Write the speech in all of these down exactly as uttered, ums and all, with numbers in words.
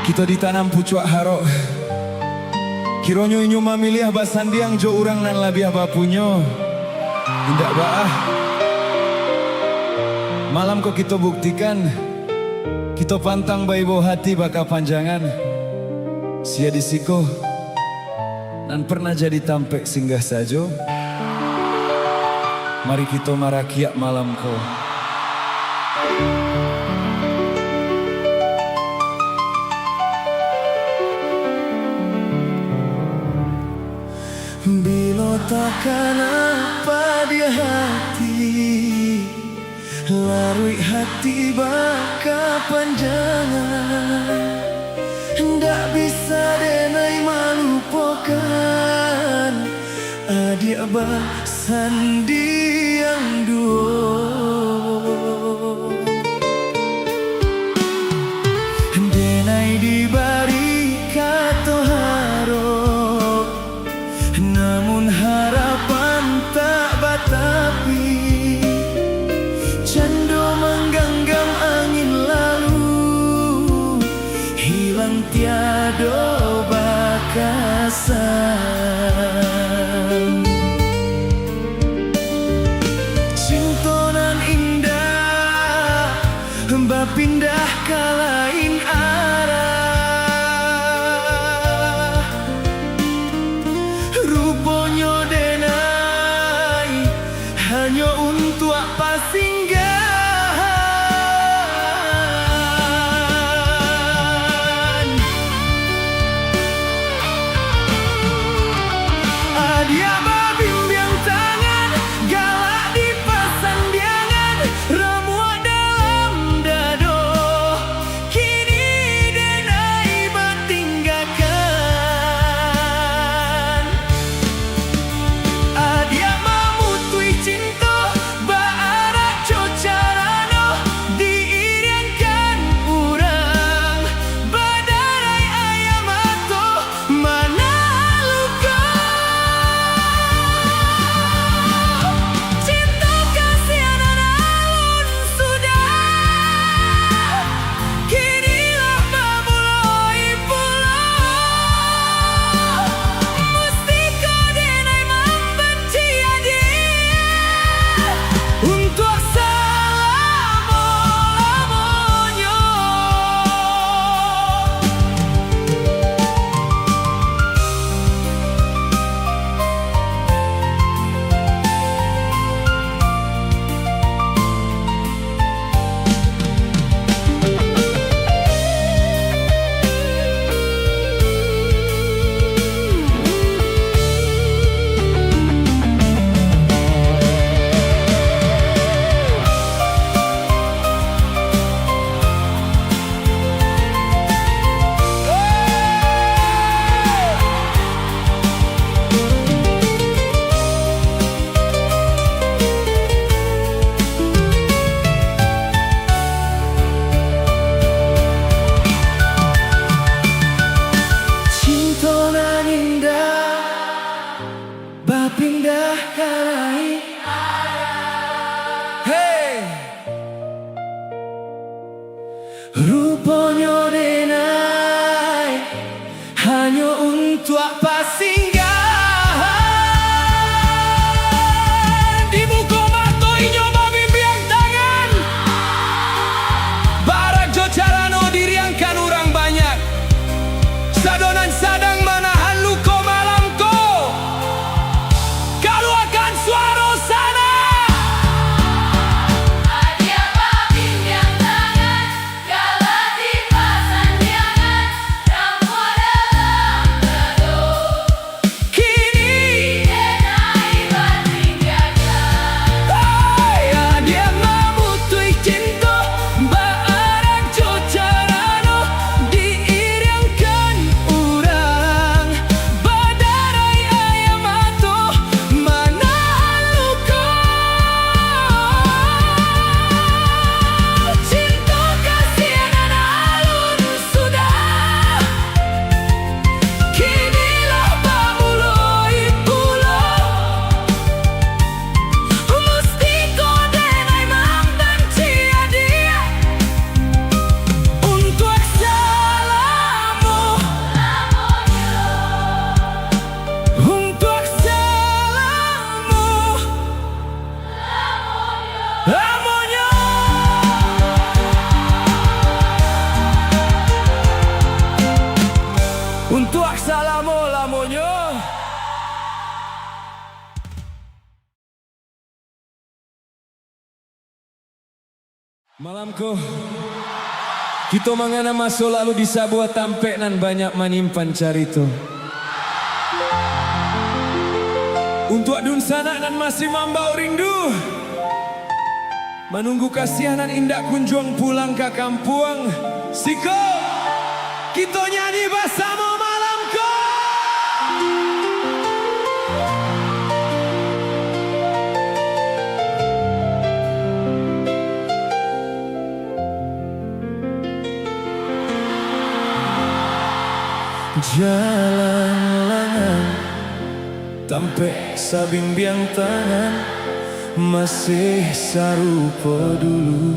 Kito ditanam pucuak harok. Kironyo inyo mamiliah basandiang jo urang nan labiah bapunyo. Indak baa. Malam ko kito buktikan, kito pantang baibo hati bakapanjangan. Sia di siko nan pernah jadi tampek singgah sajo. Mari kito marakiak malam ko. Bilo takana padiah hati, laruik hati bakapanjangan, ndak bisa denai malupokan adiak basandiang duo. Denai dibari kato harok, namun harapan tak batapi, cando mangganggam angin lalu, hilang tiado bakasan. Cinto nan indah bapindah ka lain arah. Ruponyo denai hanyo untuak pasinggahan. Adiak babimbiang tangan, galak di pasandiangan, ramuak dalam dado. Kini denai batinggakan. Adiak mamutuih cinto, baarak jo carano, diiriangkan urang, badarai aia mato, manahan luko. Cinto kasianan alun sudah, kini lah bamuloi pulo. Mustiko denai mambanci adiak untuak salamo-lamonyo. Cinto nan indah bapindah ka lain. Hei! Ruponyo denai hanyo untuak pasinggahan. Dibuko mato inyo babimbiang tangan, baarak jo carano diriangkan urang banyak. Sado nan sadang manahan luko malam ko, kaluakan suaro sanak. Adiak babimbiang tangan, galak di pasan Malam ko, kito mangana maso lalu di sabuah tampek nan banyak manyimpan carito. Untuak dunsanak nan masih mambaok rindu, manunggu kasiah nan indak kunjuang pulang ka kampuang, siko, kito nyanyi basamo malam ko. Jalan langang, tampek sabimbiang tangan, masih sarupo dulu.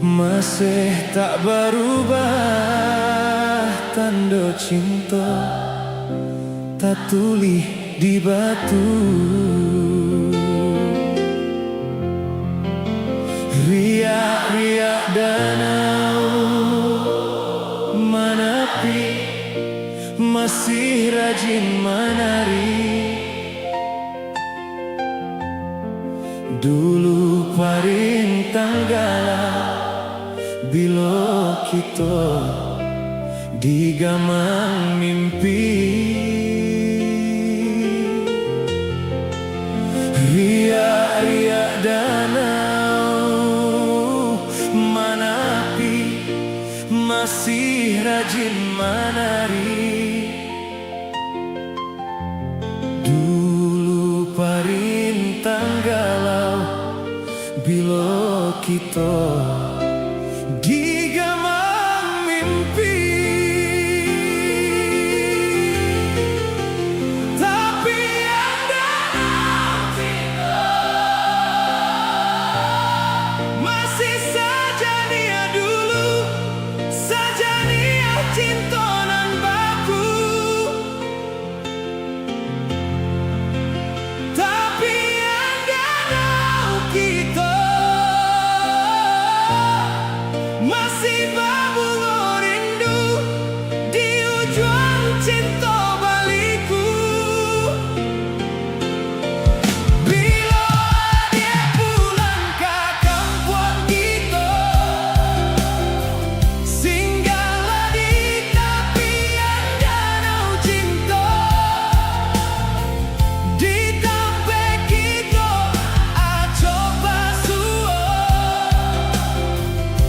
Masih tak barubah tando cinto tatulih di batu. Riak-riak danau manapi, masih rajin manari. Dulu parintang galau, bilo kito digamang mimpi. Riak-riak danau manapi, masih rajin manari. Dulu parintang galau, bilo kito digamang mimpi. Tapi andaknyo kito masih sajaniah dulu, sajaniah cinto nan baku. Tapi andaknyo kito masih babungo rindu di ujuang cinto baliku. Bilo adiak pulang ka kampuang kito, singgahlah di tapian danau cinto. Di tampek kito acok basuo,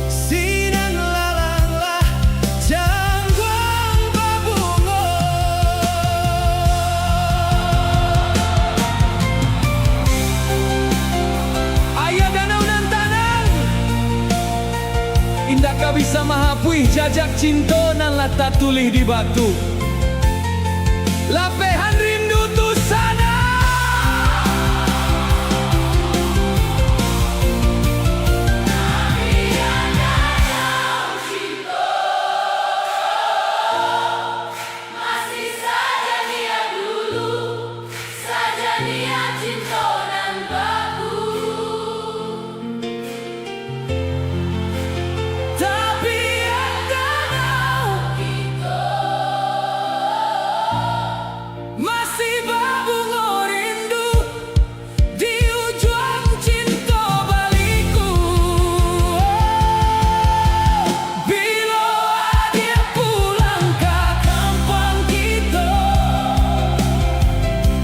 sinan lalang lah jangguang babungo. Aia danau nan tanang indak ka bisa mahapuih jajak cinto nan lah tatulih di batu. Lapehan rindu tu sanak. Masih sajaniah dulu, sajaniah cinto nan baku. Tapi andaknyo kito masih babungo rindu di ujuang cinto baliku. Bilo adiak pulang ka kampuang kito,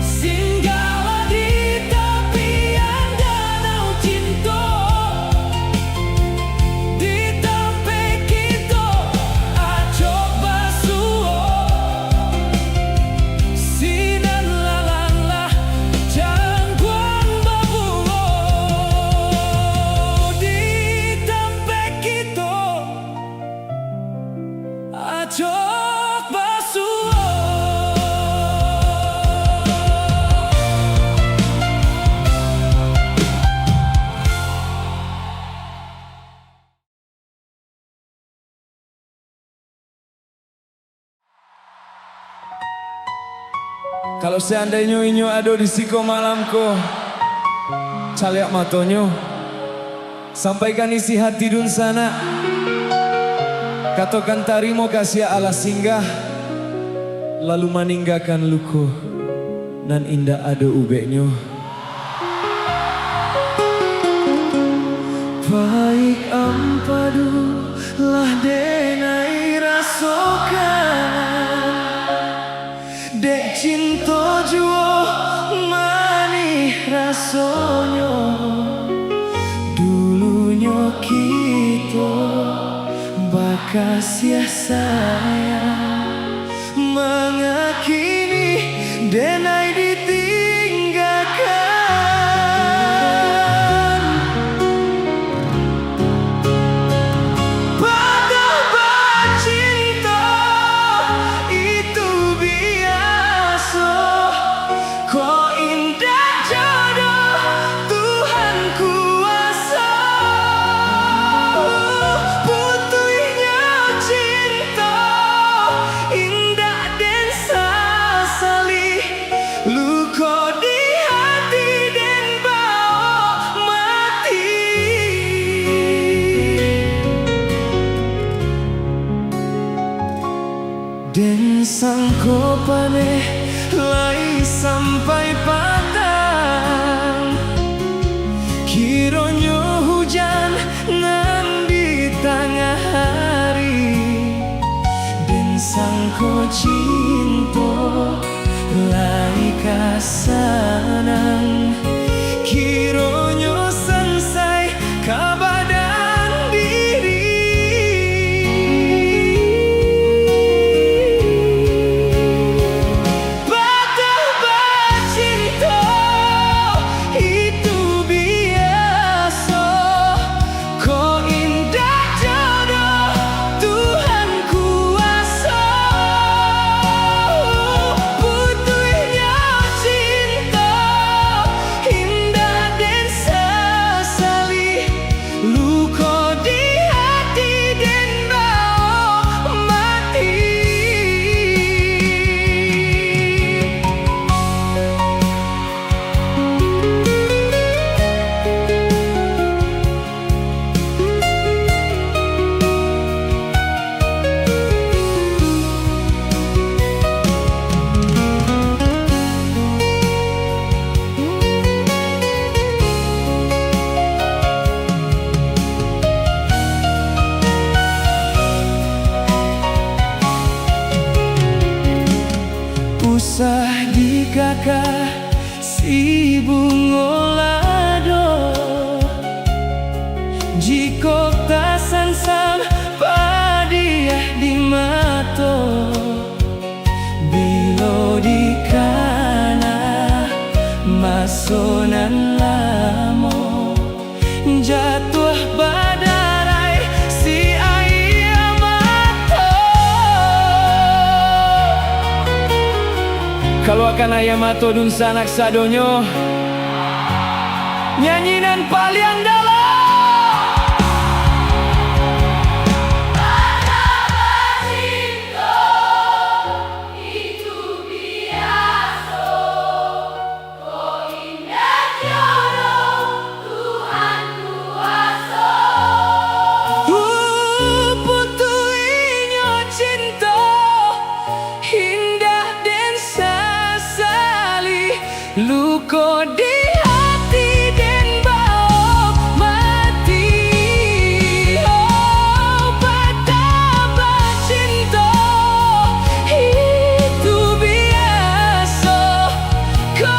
singgahlah di tapian danau cinto. Di tampek kito acok basuo, sinan lalang lah jangguang babungo. Di tampek kito acok basuo. Kalau seandainyo inyo ado di siko malam ko, caliak matonyo, sampaikan isi hati dunsanak, katokan tarimo kasih alah singgah, lalu maninggakan luko nan indak ado ubeknyo. Bakasiah sayang, manga kini den ai ditinggakan. Patah bacinto itu biaso, ko indak jodoh Tuhan kuaso. Putuihnyo cinto indak den sasali, luko di hati den baok mati. Den sangko paneh lai sampai patang, kironyo hujan nan di tangah ari. Den sangko cinto lai ka sanang, kironyo sansai ka badan diri. Patah bacinto itu biaso, ko indak jodoh Tuhan kuaso. Putuihnyo cinto indak den sasali, luko di hati den baok mati. Usah dikakah si bungo lado, jikok tasansam padiah di mato. Bilo dikana maso nan lamo, jatuah badarai si aia mato. Kaluakan aia mato dunsanak sadonyo. Nyanyi nan paliang dalam. Itu biaso, ko indak jodoh Tuhan kuaso. Putuihnyo cinto indak den sasali, luko di hati den baok mati. Oh, patah bacinto itu biaso, ko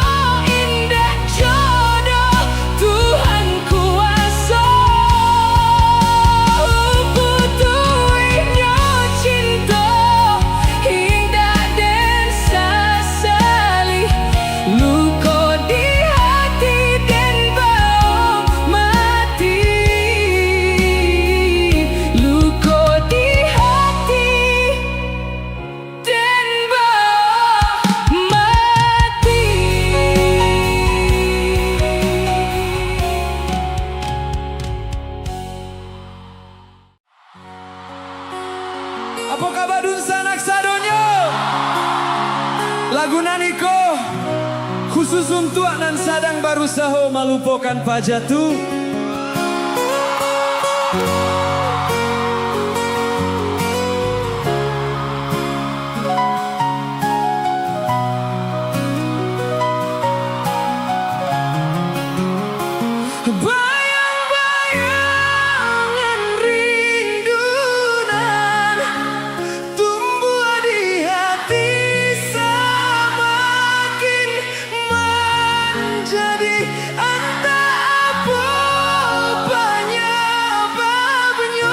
indak jodoh Tuhan kuaso. Putuihnyo cinto indak den sasali, luko di hati den baok mati. Luko di hati den baok mati. Apo kaba dunsanak sadonyo? Lagu nan iko khusus untuak nan sadang barusaho malupokan paja tu. Bayang-bayangan rindu nan tumbuah di hati samakin manjadi, antah apo panyababnyo.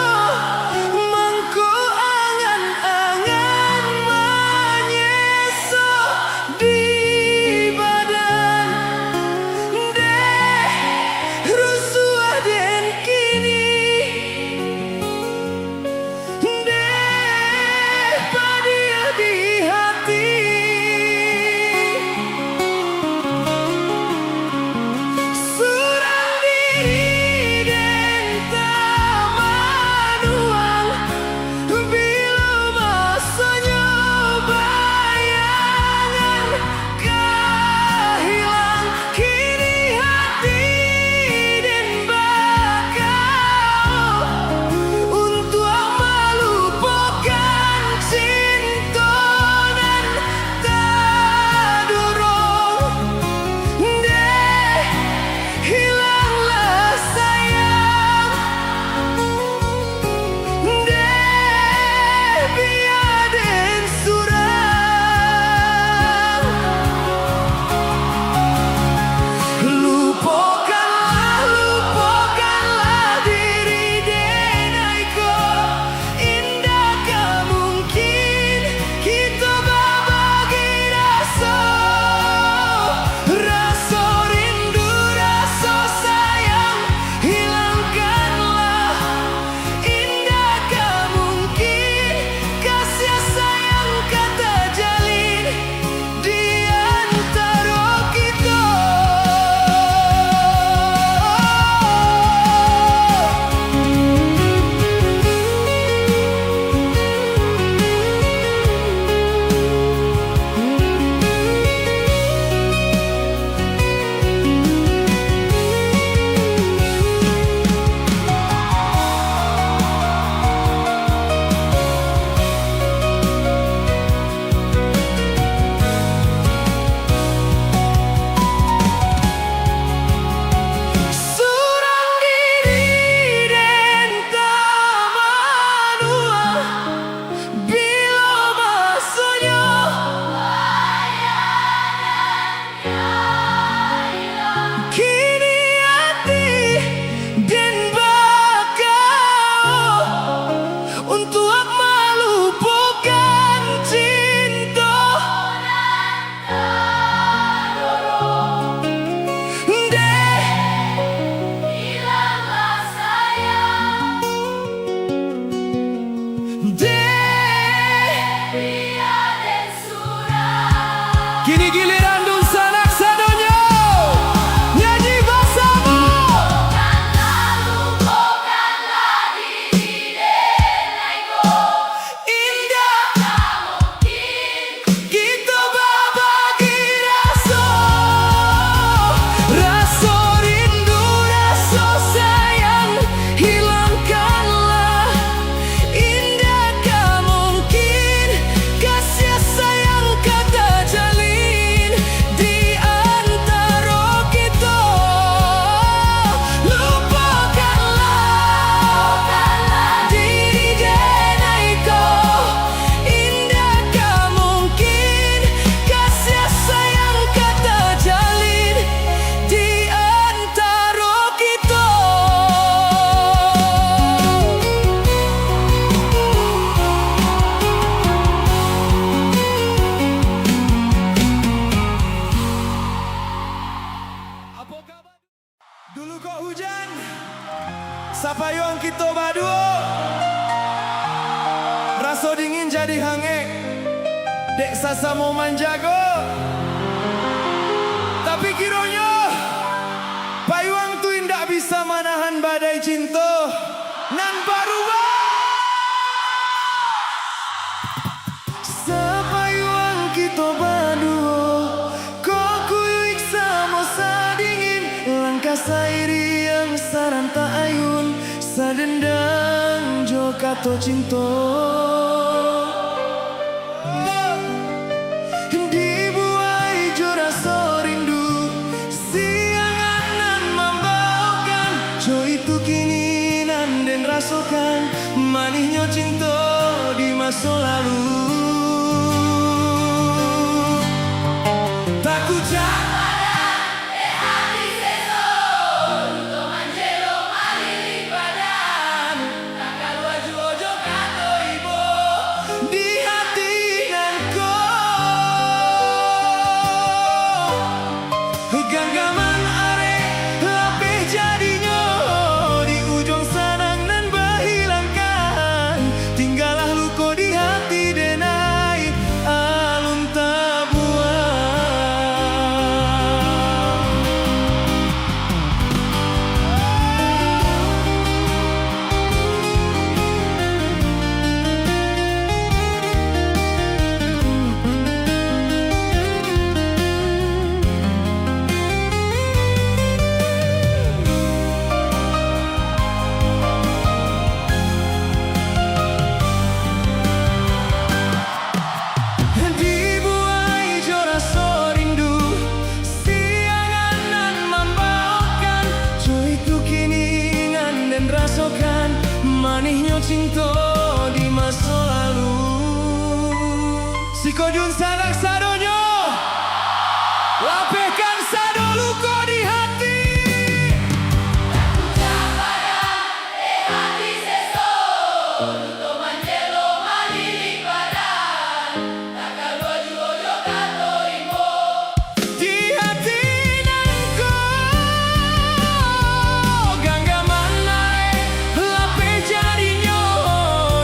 Sapayuang kito baduo, raso dingin jadi hangek, dek sasamo manjago. Tapi kironyo, payuang tu indak bisa manahan badai cinto nan barubah. Sapayuang kito baduo, kokuyuik samo sadingin, langkah sairiang sarantak ayun, sadendang jo kato cinto. Dibuai jo raso rindu, siangan nan mambaokan, jo itu kini nan den rasokan, manihnyo cinto di maso lalu. Takucak padan dek hati seso, duto manjelo malilik padan, takalua juo jo kato ibo di hati nan ko. Ganggaman arek lapeh jadinyo, di ujuang sanang nan bahilangkan, tinggalah luko di hati denai alun tabuang. Dibuai jo raso rindu, siangan nan mambaokan, jo itu kini nan den rasokan, manihnyo cinto di maso lalu. Siko Jun Sanak sadonyo, lapehkan sado luko di hati. Di hati nan ko, ganggaman arek lapeh jadinyo,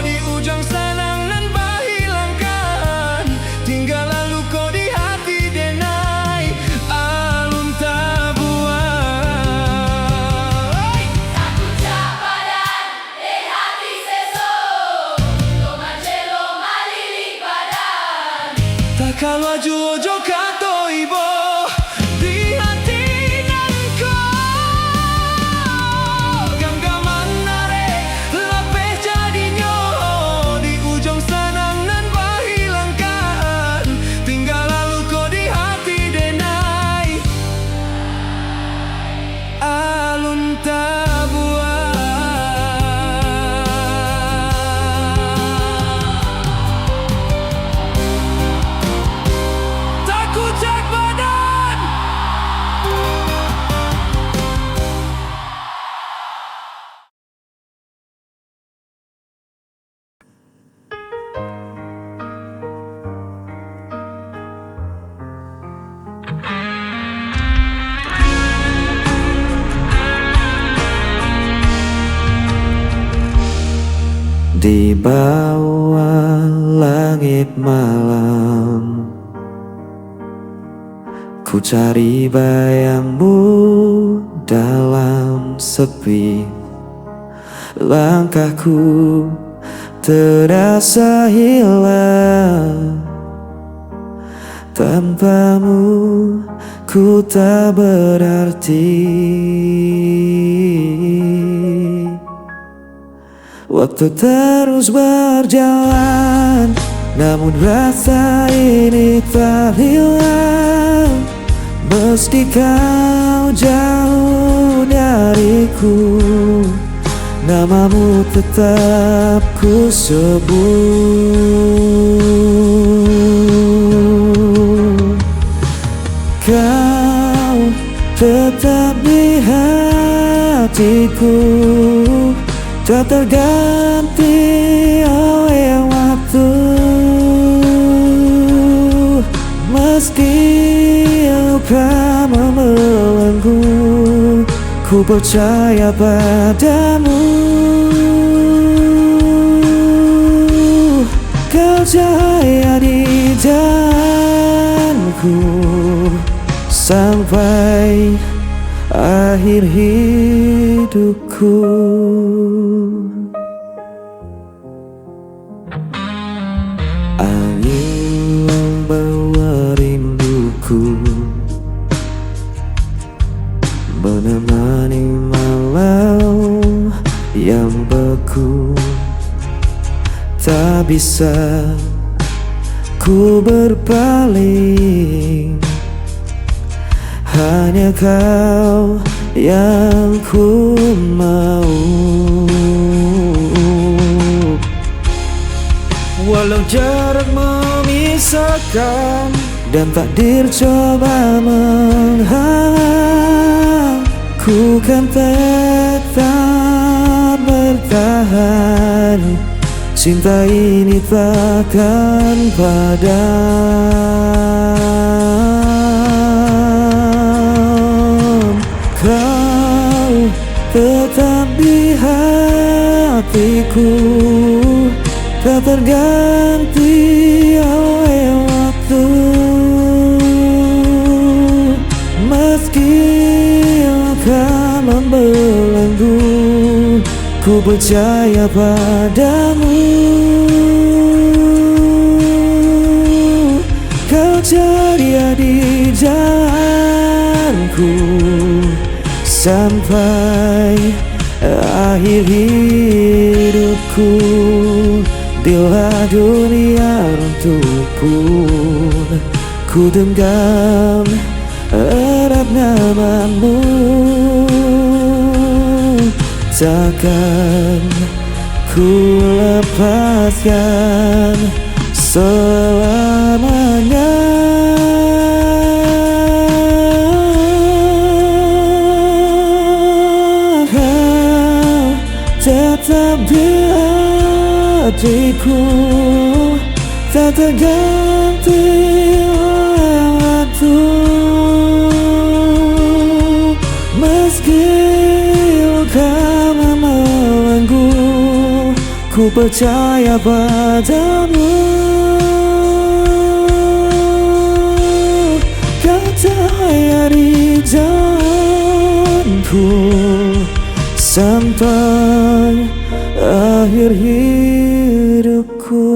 di ujuang sanang nan bahilangkan, tinggalah luko di hati denai alun tabuang. Takucak padan dek hati seso, duto manjelo malilik padan, takalua juo jo kato ibo di hati nan ko. Ganggaman arek lapeh jadinyo, di ujuang sanang nan bahilangkan, tinggalah luko di hati denai alun tabuang. Takucak padan. Di bawah langit malam, ku cari bayangmu dalam sepi. Langkahku terasa hilang, tanpamu ku tak berarti. Waktu terus berjalan, namun rasa ini tak hilang. Meski kau jauh dariku, namamu tetap ku sebut. Kau tetap di hatiku, tak terganti oleh waktu. Meski luka membelenggu, Ku percaya padamu, kau cahaya di jalanku sampai akhir hidupku. Angin membawa rinduku, menemani malam yang beku. Tak bisa ku berpaling, hanya kau yang ku mau. Walau jarak memisahkan dan takdir coba menghalang, ku kan tetap bertahan. Cinta ini takkan padam. Kau tetap di hatiku, tak terganti oleh waktu. Meski akan membelenggu, ku percaya padamu. Kau cahaya di jalanku sampai akhir hidupku. Bila dunia runtuh pun, ku genggam erat namamu. Takkan ku lepaskan selamanya. Kau tetap di hatiku, tak terganti oleh waktu. Meski kau membelenggu, ku percaya padamu. Kau cahaya di jalanku sampai akhir hidupku.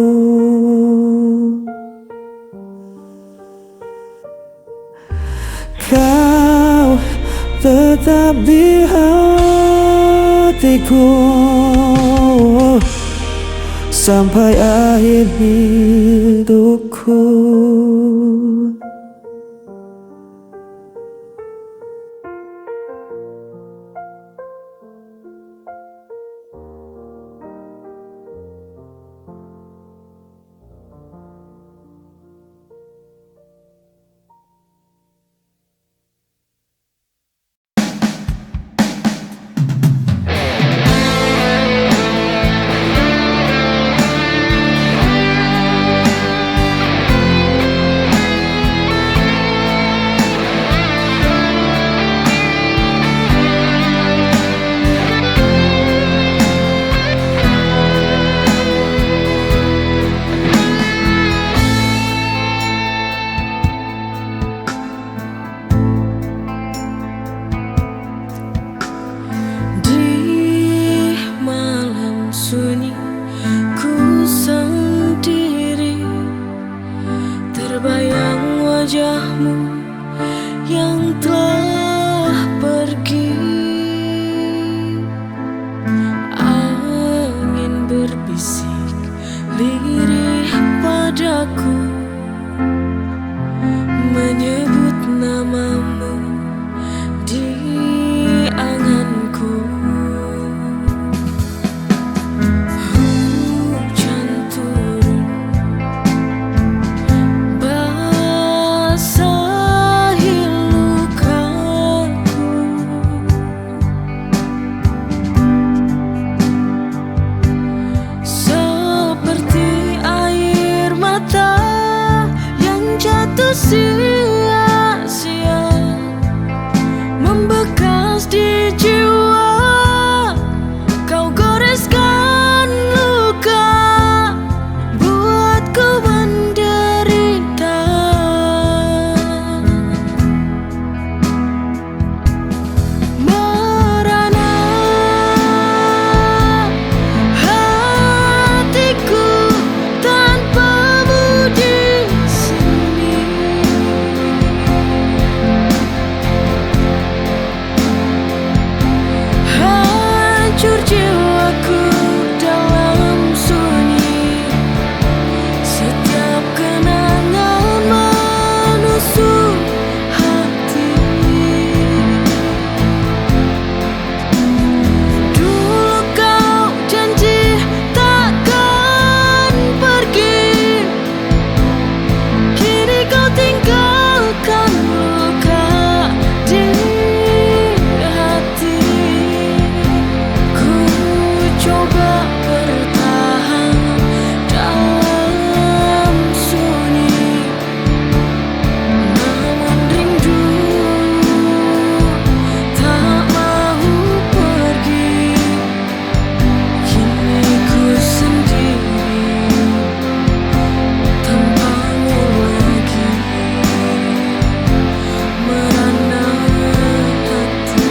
Kau tetap di hatiku sampai akhir hidupku. Hancur jiwaku dalam sunyi, setiap kenangan menusuk hati. Dulu kau janji takkan pergi, kini kau tinggalkan luka di hati. Ku coba bertahan dalam sunyi, namun rindu tak mau pergi. Kini ku sendiri, tanpamu lagi, merana hati.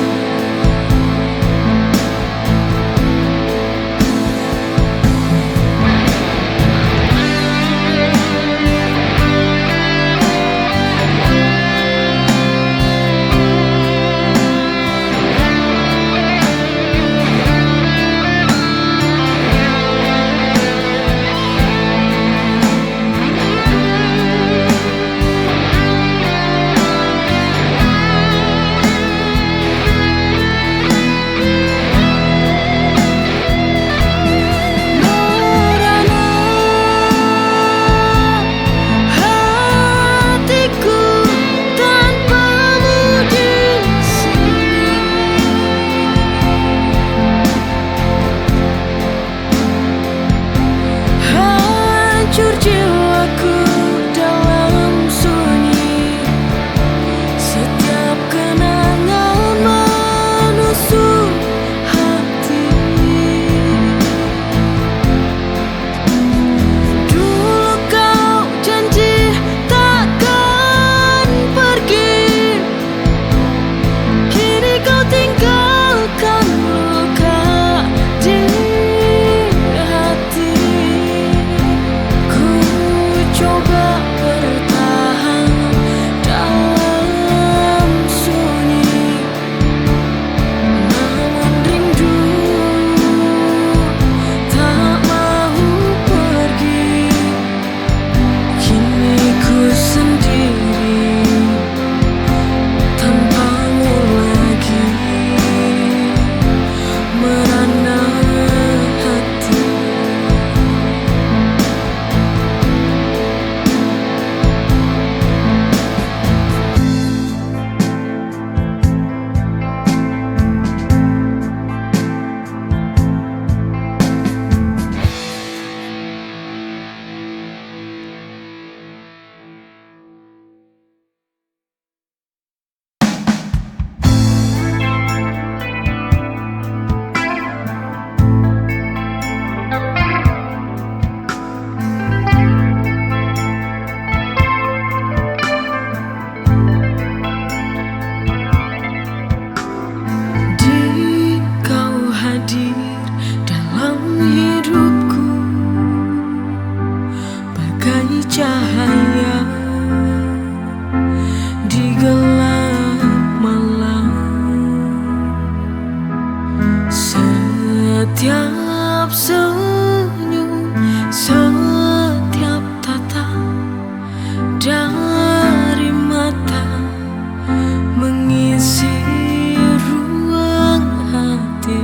Merana hatiku tanpamu di sini. Hancur jiwaku dalam sunyi, setiap kenangan menusuk hati. Dulu kau janji takkan pergi, kini kau tinggalkan luka di hati. Ku coba bertahan dalam sunyi, namun rindu tak mau pergi. Kini ku sendiri, tanpamu lagi, merana hati. Di kau hadir dalam hidupku, bagai cahaya di gelap malam. Setiap senyum, setiap tatap dari mata mengisi ruang hati.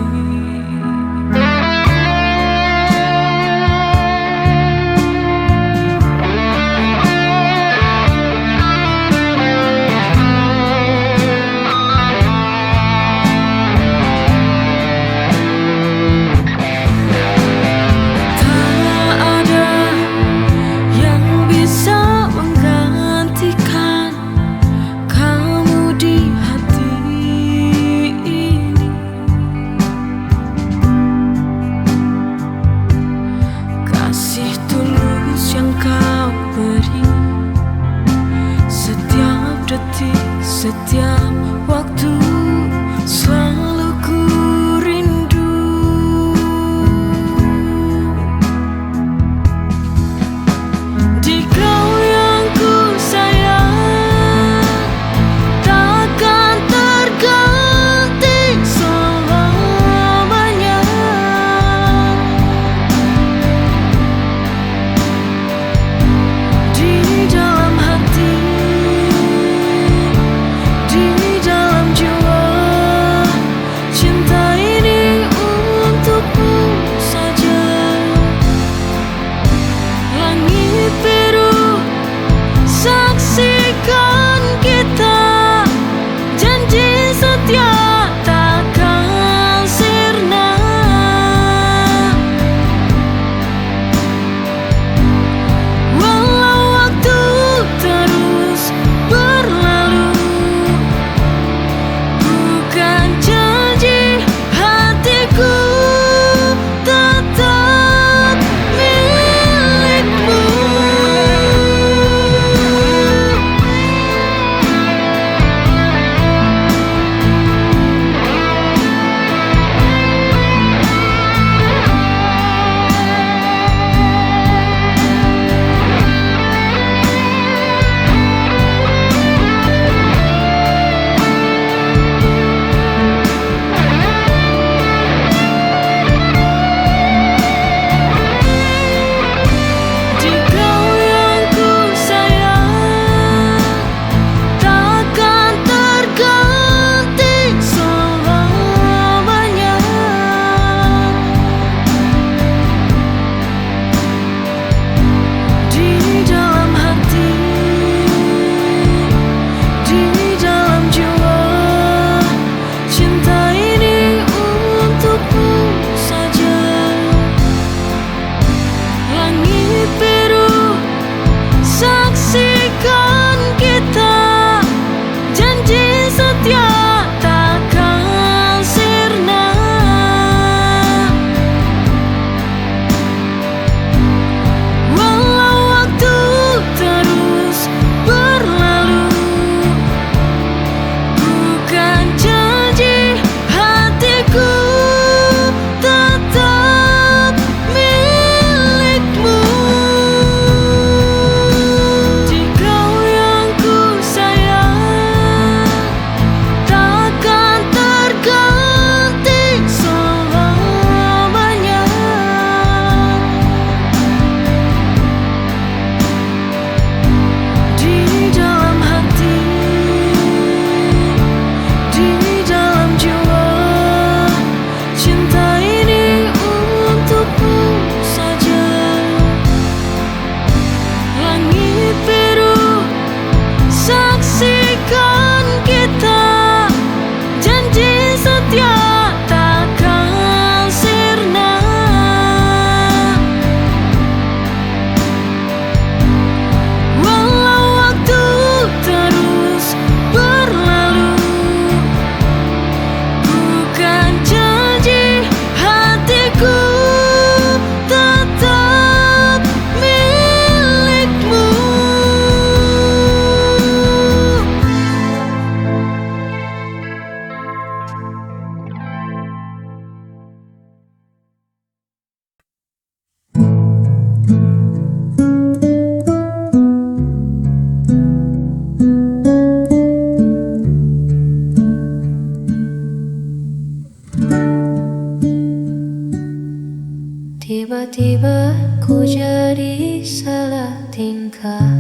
Tiba-tiba ku jadi salah tingkah.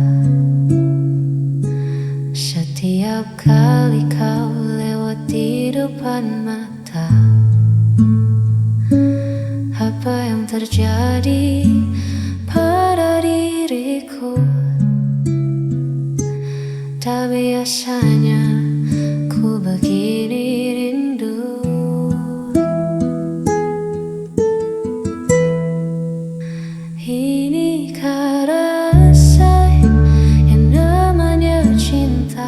Satiap kali kau lewat di depan mata, apa yang terjadi pada diriku? Tak biasanya ku begini rindu. Inikah rasa yang namanya cinta?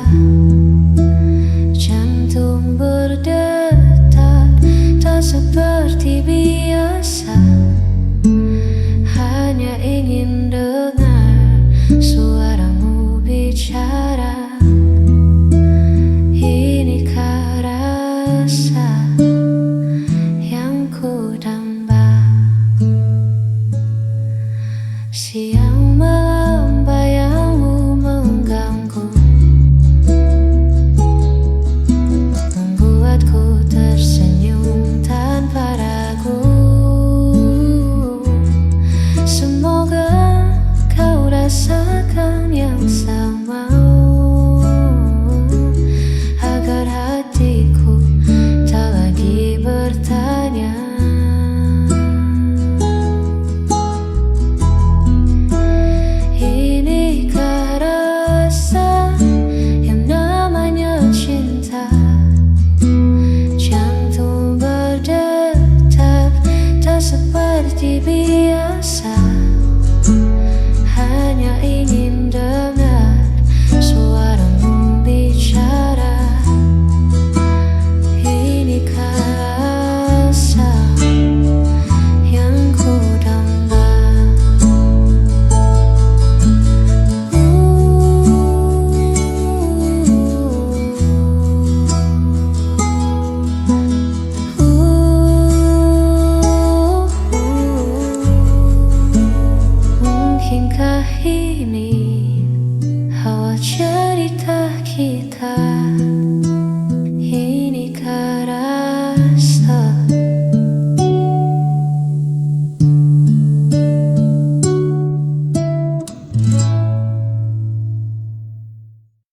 Jantung berdetak tak seperti biasa. Hanya ingin dengar suaramu bicara. Inikah rasa yang ku damba? Siang malam bayangmu mengganggu, membuatku tersenyum tanpa ragu. Semoga kau rasakan yang sama, agar hatiku tak lagi bertanya. Inikah rasa yang namanya cinta? Jantung berdetak tak seperti biasa. Hanya ingin dengar suaramu bicara. Inikah rasa yang ku damba? Mungkinkah ini awal cerita kita?